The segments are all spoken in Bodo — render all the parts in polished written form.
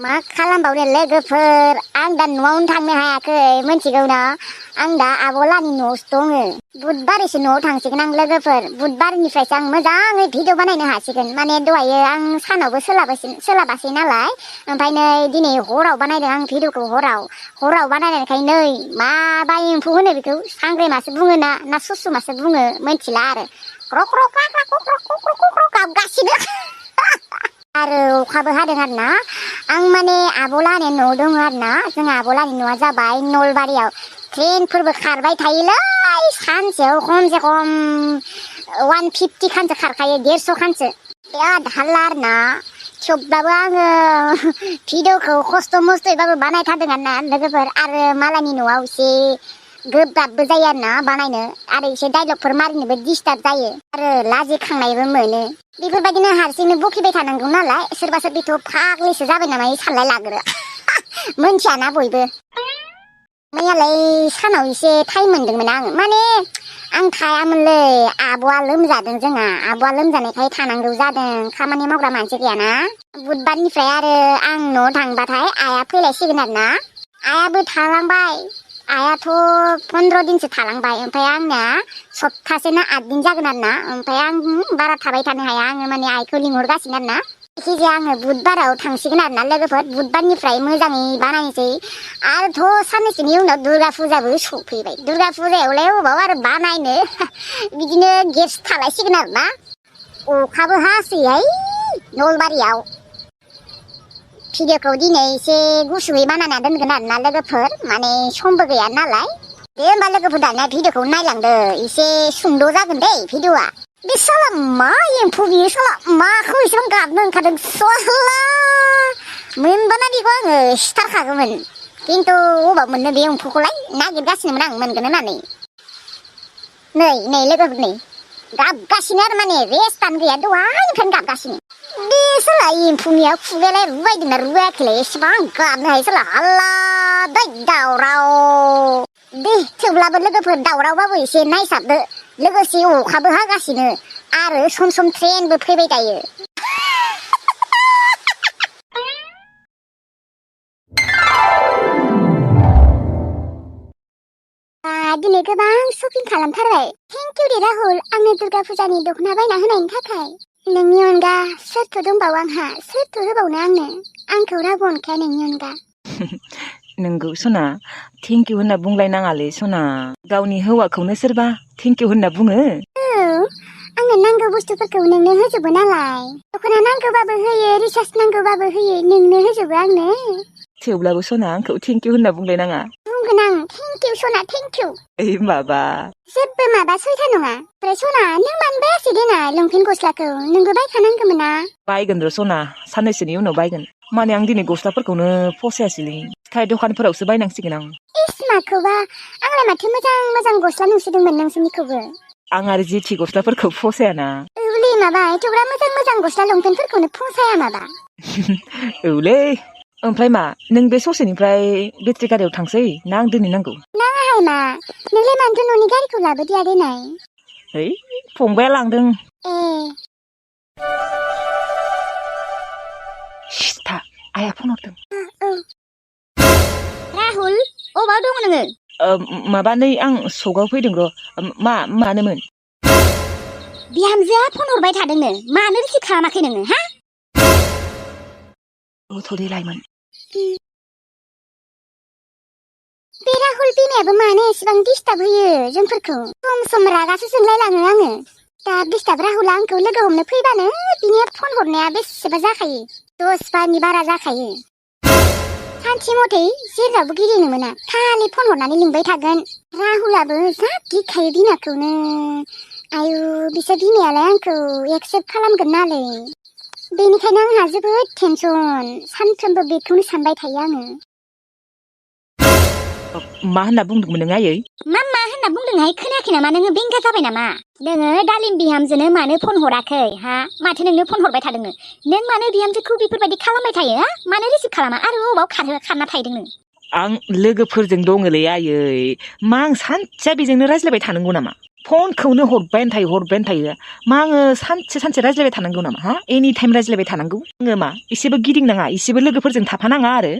मा खालामबावनो लोगोफोर आं दा न'आवनो थांनो हायाखै मोनथिगौ ना आं दा आब'लानि न'आवसो दङ बुधबारैसो न'आव थांसिगोन आं लोगोफोर बुधबारनिफ्रायसो आं मोजाङै भिडिअ बानायनो हासिगोन माने दहायो आं सानावबो सोलाबासै नालाय ओमफ्राय नै दिनै हराव बानायदों आं भिडिअखौ हराव बानायनायखाय नै माबा एम्फौ होनो बेखौ सांग्रेमासो बुङो ना सुसुमासो बुङो मिथिला आरो क्रक क्रक क्राक क्रक क्रक क्रक क्रक गाबगासिनो आरो अखाबो हादों आरो ना आं माने आब'लानि न'आव दङ आरो ना जोंहा आब'लानि न'आ जाबाय नलबारियाव ट्रेनफोरबो खारबाय थायोलै सानसेयाव खमसे खम 150 खानसो खारखायो 150 खानसो बिराद हाल्ला आरो ना थेवब्लाबो आङो भिडिअखौ खस्थ' मस्थ'यैबाबो बानायथारदों आरो ना लोगोफोर आरो मालायनि न'आव एसे गोब्राबबो जायो आरो ना बानायनो आरो एसे डायलगफोर मारिनोबो डिस्टार्ब जायो आरो लाजिखांनायबो मोनो बेफोरबायदिनो हारसिंनो बखिबाय थानांगौ नालाय सोरबा सोरबिथ' फाग्लिसो जाबाय नामा सानलाय लागोरो मोनथियाना बयबो मैयालाय सानाव एसे टाइम मोनदोंमोन आं माने आं थायामोनलै आब'आ लोमजादों जोंहा आब'आ लोमजानायखाय थानांगौ जादों खामानि मावग्रा मानसि गैयाना बुधबारनिफ्राय आरो आं न'आव थांबाथाय आइया फैलायसिगोन आरो ना आइयाबो थालांबाय आइयाथ' 15 दिनसो थालांबाय ओमफ्राय आंना सप्तासेना 8 दिन जागोन आरो ना ओमफ्राय आं बारा थाबाय थानो हाया आङो माने आइखौ लिंहरगासिनो आरो ना जायखिजाया आङो बुधबाराव थांसिगोन आरो ना लोगोफोर बुधबारनिफ्राय मोजाङै बानायनोसै आरोथ' साननैसोनि उनाव दुर्गा फुजाबो सफैबाय दुर्गा फुजायावलाय अबाव आरो बानायनो बिदिनो गेस्ट थालायसिगोन आरो ना अखाबो हासैहाय नलबारियाव भिडिअखौ दिनै एसे गुसुयै बानायना दोनगोन आरो ना लोगोफोर माने समबो गैया नालाय दे होमबा लोगोफोर दानिया भिडिअखौ नायलांदो एसे सुंद' जागोन दै भिडिअआ बे साला मा एम्फौ बियो साला माखौ एसेबां गाबनो ओंखारदों साला मोनबाना बेखौ आङो सिथारखागौमोन खिन्थु अबाव मोननो बे एम्फौखौलाय नागिरगासिनोमोन आं मोनगोन होननानै नै लोगोफोर नै गाबगासिनो आरो माने रेस्टानो गैया दहायनिफ्रायनो गाबगासिनो बे साला एम्फौनिया खुगायालाय रुबायदोंना रुबायाखैलाय एसेबां गाबनो हायो साला हाल्ला दै दावराव दे थेवब्लाबो लोगोफोर दावरावबाबो एसे नायसाबदो लोगोसे अखाबो हागासिनो आरो सम सम ट्रेनबो फैबाय थायो दिनै गोबां शपिं खालामथारबाय थेंक इउ दे राहुल आंनो दुर्गा फुजानि दख'ना बायना होनायनि थाखाय नोंनि अनगा सोरथ' दंबावो आंहा सोरथ' होबावनो आंखौ रावबो अनखाया नोंनि अनगा नोंगौ सना थेंक इउ होनना बुंलायनाङालै सना गावनि हौवाखौनो सोरबा थेंक इउ होनना बुङो आंनो नांगौ बुस्थुफोरखौ नोंनो होजोबो नालाय दख'ना नांगौबाबो होयो रिसार्ज नांगौबाबो होयो नोंनो होजोबो आंनो थेवब्लाबो सना आंखौ थेंक इउ होनना बुंलायनाङा बुंगोन आं थेंक इउ सना थेंक इउ ओइ माबा जेबो माबा सयथा नङा ओमफ्राय सना नों मानो बायासै देनाय लंपेन्ट गस्लाखौ नोंबो बायखानांगौमोन ना बायगोन र' सना साननैसोनि उनाव बायगोन माने आं दिनै गस्लाफोरखौनो फसायासैलै फिथाइ दखानफोरावसो बायनांसिगोन आं इस माखौबा आंलाय माथो मोजां गस्ला नुसोदोंमोन नोंसोरनिखौबो आं आरो जेथि गस्लाफोरखौ फसायाना औलै माबा एथ'ग्रा मोजां गस्ला लंपेन्टफोरखौनो फसाया माबा औलै ओमफ्राय मा नों बे ससेनिफ्राय बेटारि गारियाव थांसै ना आं दोनहैनांगौ नाङाहाय मा नोंलाय मानोथो न'नि गारिखौ लाबोदिया देनाय है फंबाया लांदों ए सिथा आइया फन हरदों औ राहुल अबाव दङ नोङो माबा नै आं सकआव फैदों र' मानोमोन बिहामजोआ फन हरबाय थादोंनो मानो रिसिभ खालामाखै नोङो हा थ'दे लाइमोन बे राहुल बिमायाबो मानो एसेबां डिस्टार्ब होयो जोंफोरखौ सम रागासो जोंलायलाङो आङो दा डिस्टार्ब राहुला आंखौ लोगो हमनो फैबानो बिनिया फन हरनाया बेसेबा जाखायो 10 बारनि बारा जाखायो सानसे मथे जेरावबो गिदिंनो मोना खालि फन हरनानै लिंबाय थागोन राहुलाबो जा गिखायो बिमाखौनो आयु बिसोर बिमायालाय आंखौ एक्सेप्ट खालामगोन नालै बेनिखायनो आंहा जोबोद टेनसन सानफ्रोमबो बेखौनो सानबाय थायो आङो मा होनना बुंदोंमोन नों आयै मा होनना बुंदोंहाय खोनायाखै नामा नोङो बेंगा जाबाय नामा नोङो दालिम बिहामजोनो मानो फन हराखै हा माथो नोंनो फन हरबाय थादोंनो नों मानो बिहामजोखौ बेफोरबायदि खालामबाय थायो हा मानो रिसिभ खालामा आरो अबाव खारना थाहैदों नों आं लोगोफोरजों दङलै आयै मा आं सानसेया बेजोंनो रायज्लायबाय थानांगौ नामा फनखौनो हरबायानो थायो मा आङो सानसे रायज्लायबाय थानांगौ नामा हा एनि टाइम रायज्लायबाय थानांगौ आङो मा एसेबो गिदिंनाङा एसेबो लोगोफोरजों थाफानाङा आरो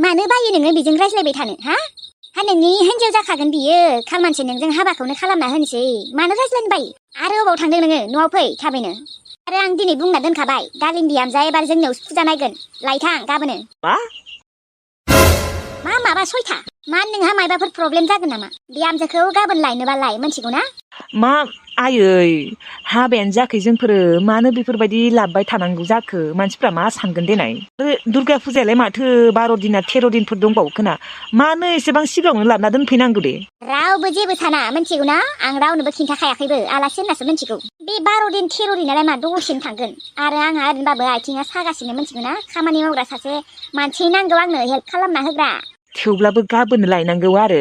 मानो बायो नोङो बेजों रायज्लायबाय थानो हा नोंनि हिन्जाव जाखागोन बियो खालमानसि नोंजों हाबाखौनो खालामना होनोसै मानो रायज्लायनो बायो आरो अबाव थांदों नोङो न'आव फै थाबैनो आरो आं दिनै बुंना दोनखाबाय दालिम बिहामजोआ एबार जोंनियाव फुजा नायगोन लायथां गाबोनो मा माबा सयथा मा नोंहा मायबाफोर प्रब्लेम जागोन नामा बिहामजोखौ गाबोन लायनोबालाय मिथिगौ ना मा आयै हाबायानो जायाखै जोंफोरो मानो बेफोरबायदि लाबोबाय थानांगौ जाखो मानसिफ्रा मा सानगोन देनाय दुर्गा फुजायालाय माथो 12 दिन 13 दिनफोर दंबावो खोना मानो एसेबां सिगाङावनो लाबोना दोनफैनांगौ दे रावबो जेबो साना मिथिगौ ना आं रावनोबो खिन्थाखायाखैबो आलासि होननासो मिथिगौ बे 12 दिन 13 दिनालाय मा दसेनो थांगोन आरो आंहा ओरैनोबाबो आथिङा सागासिनो मिथिगौ ना खामानि मावग्रा सासे मानसि नांगौ आंनो हेल्प खालामना होग्रा थेवब्लाबो गाबोन लायनांगौ आरो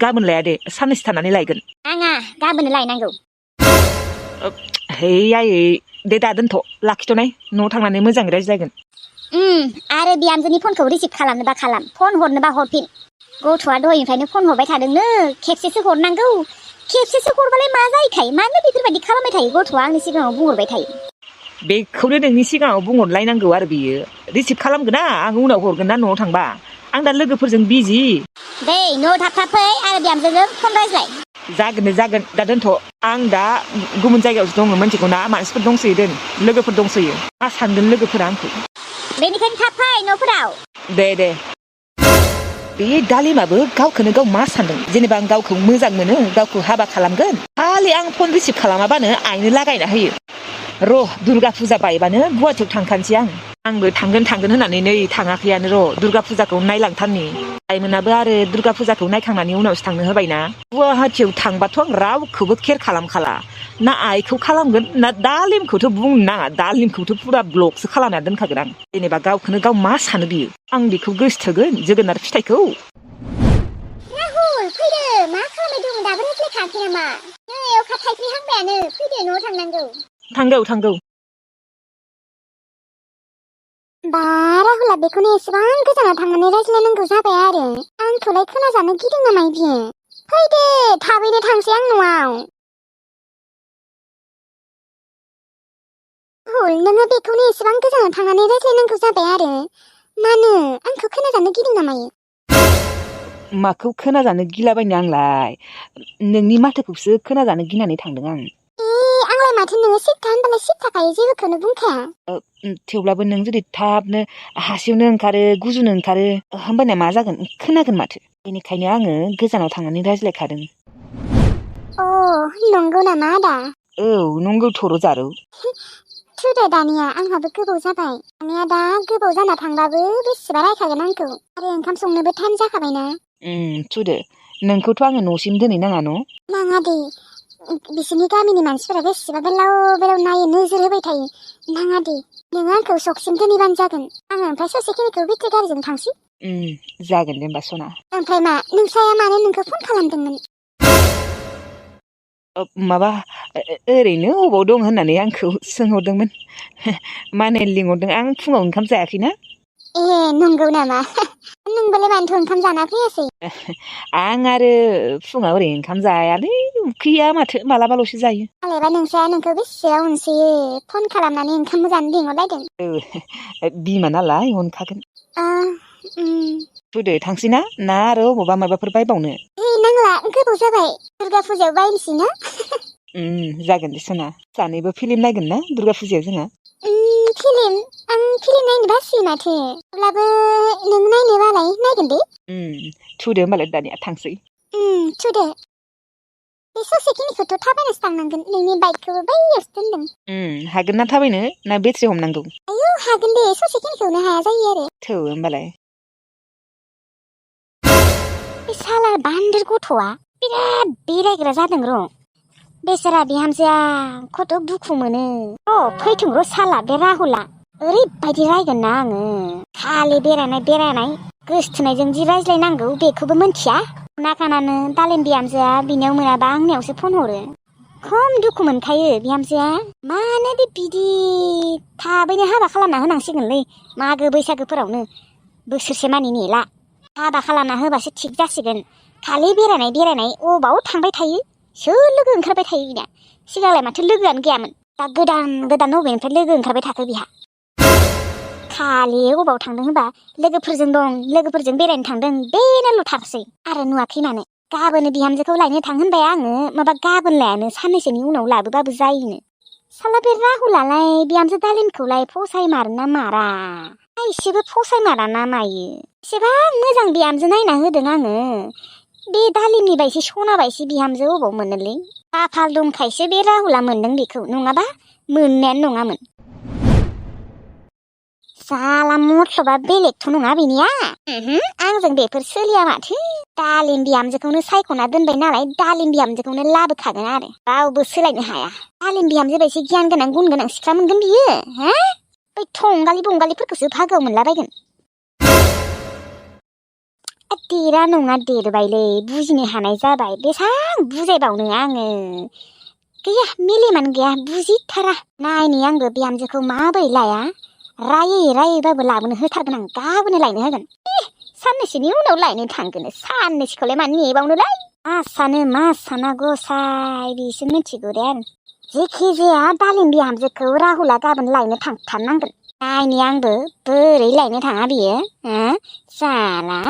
गाबोन लाया दे साननैसो थानानै लायगोन आङा गाबोन लायनांगौ हे आयै दे दा दोनथ' लाखिथ'नाय न'आव थांनानै मोजाङै रायज्लायगोन आरो बिहामजोनि फनखौ रिसिभ खालामनोबा खालाम फन हरनोबा हरफिन गथ'आ दहायनिफ्रायनो फन हरबाय थादोंनो खेबसेसो हरनांगौ खेबसेसो हरबालाय मा जायोखाय मानो बेफोरबायदि खालामबाय थायो गथ'आ आंनि सिगाङाव बुंहरबाय थायो बेखौनो नोंनि सिगाङाव बुंहरलायनांगौ आरो बियो रिसिभ खालामगोन ना आं उनाव हरगोन ना न'आव थांबा आं दा लोगोफोरजों बिजि दे न'आव थाब फै आरो बिहामजोजों फन रायज्लाय जागोन दा दोनथ' आं दा गुबुन जायगायावसो दङ मिथिगौ ना मानसिफोर दंसोयो दोन लोगोफोर दंसोयो मा सानगोन लोगोफोरा आंखौ बेनिखायनो थाब फै न'फोराव दे बे दालिमाबो गावखौनो गाव मा सानदों जेनेबा आं गावखौ मोजां मोनो गावखौ हाबा खालामगोन खालि आं फन रिसिभ खालामाबानो आइनो लागायना होयो र' दुर्गा फुजा बायबानो गुवाहाटियाव थांखानोसै आंबो थांगोन होननानै नै थाङाखैयानो र' दुर्गा फुजाखौ नायलांथारनि आइमोनाबो आरो दुर्गा फुजाखौ नायखांनानै उनावसो थांनो होबायना गुवाहाटियाव थांबाथ' आं रावखौबो केयार खालामखाला ना आइखौ खालामगोन ना दालिमखौथ' बुंनो नाङा दालिमखौथ' फुरा ब्लकसो खालामना दोनखागोन आं जेनेबा गावखौनो गाव मा सानो बियो आं बेखौ गोसोथोगोन जोगोनार फिथाइखौ राहुल फैदो मा खालामबाय दं दाबो रायज्लायखायाखै नामा नै अखा थाइफ्रिहांबायानो फैदो न'आव थांनांगौ थांगौ बा राहुला बेखौनो एसेबां गोजानाव थांनानै रायज्लायनांगौ जाबाय आरो आंखौलाय खोनाजानो गिदों नामा बियो फैदो थाबैनो थांसै आं न'आव राहुल नोङो बेखौनो एसेबां गोजानाव थांनानै रायज्लायनांगौ जाबाय आरो मानो आंखौ खोनाजानो गिदों नामा माखौ खोनाजानो गिलाबायनो आंलाय नोंनि माथोखौसो खोनाजानो गिनानै थांदों आं आंलाय माथो नोङो सिद्धा होनबालाय सिद्धाखायो जेबोखौनो बुंखाया थेवब्लाबो नों जुदि थाबनो हासिवनो ओंखारो गुजुनो ओंखारो होमबानिया मा जागोन खोनागोन माथो बेनिखायनो आङो गोजानाव थांनानै रायज्लायखादों नंगौ नामा आदा औ नंगौ थर' जारौ थुदो दानिया आंहाबो गोबाव जाबाय दानिया दा गोबाव जाना थांबाबो बेसेबा रायखागोन आंखौ आरो ओंखाम संनोबो टाइम जाखाबायना थुदो नोंखौथ' आङो न'सिम दोनहैनाङा न' नाङा दे बिसोरनि गामिनि मानसिफोरा बेसेबा बेलाव नायो नोजोर होबाय थायो नाङा दे नोङो आंखौ सकसिम दोनहैबानो जागोन आङो ओमफ्राय ससेखिनिखौ बेटारि गारिजों थांसै जागोन दे होमबा सना ओमफ्राय मा नोंस्राया मानो नोंखौ फन खालामदोंमोन माबा ओरैनो अबाव दं होननानै आंखौ सोंहरदोंमोन माने लिंहरदों आं फुङाव ओंखाम जायाखैना नंगौ नामा नोंबालाय मानोथो ओंखाम जाना फैयासै आं आरो फुङाव ओरैनो ओंखाम जायालै उखैया माथो मालाबाल'सो जायो मालाबा नोंस्राया नोंखौ बेसेबा अनसोयो फन खालामनानै ओंखाम जानो लिंहरलायदों बिमा नालाय अनखागोन फुदो थांसै ना आरो अबावबा माबाफोर बायबावनो नांला गोबाव जाबाय दुर्गा फुजायाव बायनोसै ना जागोन दे सना सानैबो फिल्म नायगोन ना दुर्गा फुजायाव जोंहा आं फिल्म नायनो बासियो माथो अब्लाबो नों नायनोबालाय नायगोन दे थुदो होमबालाय दानिया थांसै थुदो बे ससेखिनिखौथ' थाबायनासो थांनांगोन नोंनि बाइकखौबो बैयावसो दोनदों हागोन ना थाबायनो ना बेटारि हमनांगौ आयौ हागोन दे ससेखिनिखौनो हाया जायो आरो थौ होमबालाय बे साला बान्दोर गथ'आ बिराद बेरायग्रा जादों र' बेसेरा बिहामजोआ खथ' दुखु मोनो फैथों र' साला बे राहुला ओरैबायदि रायगोन ना आङो खालि बेरायनाय गोसथोनायजों जि रायज्लायनांगौ बेखौबो मिन्थिया नाखानानो दालिम बिहामजोआ बिनियाव मोनाबा आंनियावसो फन हरो खम दुखु मोनखायो बिहामजोआ मानो बिदि थाबैनो हाबा खालामना होनांसिगोनलै मागो बैसागोफोरावनो बोसोरसे मानि नेला हाबा खालामना होबासो थिग जासिगोन खालि बेरायनाय अबाव थांबाय थायो सोर लोगो ओंखारबाय थायो बिना सिगांलाय माथो लोगोआनो गैयामोन दा गोदान अबेनिफ्राय लोगो ओंखारबाय थाखो बिहा खालि अबाव थांदों होनबा लोगोफोरजों दं लोगोफोरजों बेरायनो थांदों बेनोल' थारसै आरो नुवाखै मानो गाबोन बिहामजोखौ लायनो थां होनबाय आङो माबा गाबोन लायानो साननैसोनि उनाव लाबोबाबो जायोनो साला बे राहुलालाय बिहामजो दालिमखौलाय फसायमारो ना मारा एसेबो फसायमारा ना मायो एसेबां मोजां बिहामजो नायना होदों आङो बे दालिमनि बायसि सना बायसि बिहामजो अबाव मोनोलै खाफाल दंखायसो बे राहुला मोनदों बेखौ नङाबा मोननायानो नङामोन साला मथलबा बेलेगथ' नङा बेनिया आंजों बेफोर सोलिया माथो दालिम बिहामजोखौनो सायख'ना दोनबाय नालाय दालिम बिहामजोखौनो लाबोखागोन आरो रावबो सोलायनो हाया दालिम बिहामजो बायदि गियान गोनां गुन गोनां सिख्ला मोनगोन बियो हा बै थंगालि बंगालिफोरखौसो भागोआव मोनलाबायगोन देरा नङा देरबायलै बुजिनो हानाय जाबाय बेसां बुजायबावनो आङो गैया मेलेमानो गैया बुजिथारा नायनि आंबो बिहामजोखौ माबोरै लाया रायैबाबो लाबोनो होथारगोन आं गाबोनो लायनो होगोन साननैसोनि उनाव लायनो थांगोन साननैसोखौलाय मानो नेबावनोलाय मा साना गसाय बिसो मिथिगौ दे आरो जेखि जाया दालिम बिहामजोखौ राहुला गाबोन लायनो थांथारनांगोन नायनि आंबो बोरै लायनो थाङा बियो साला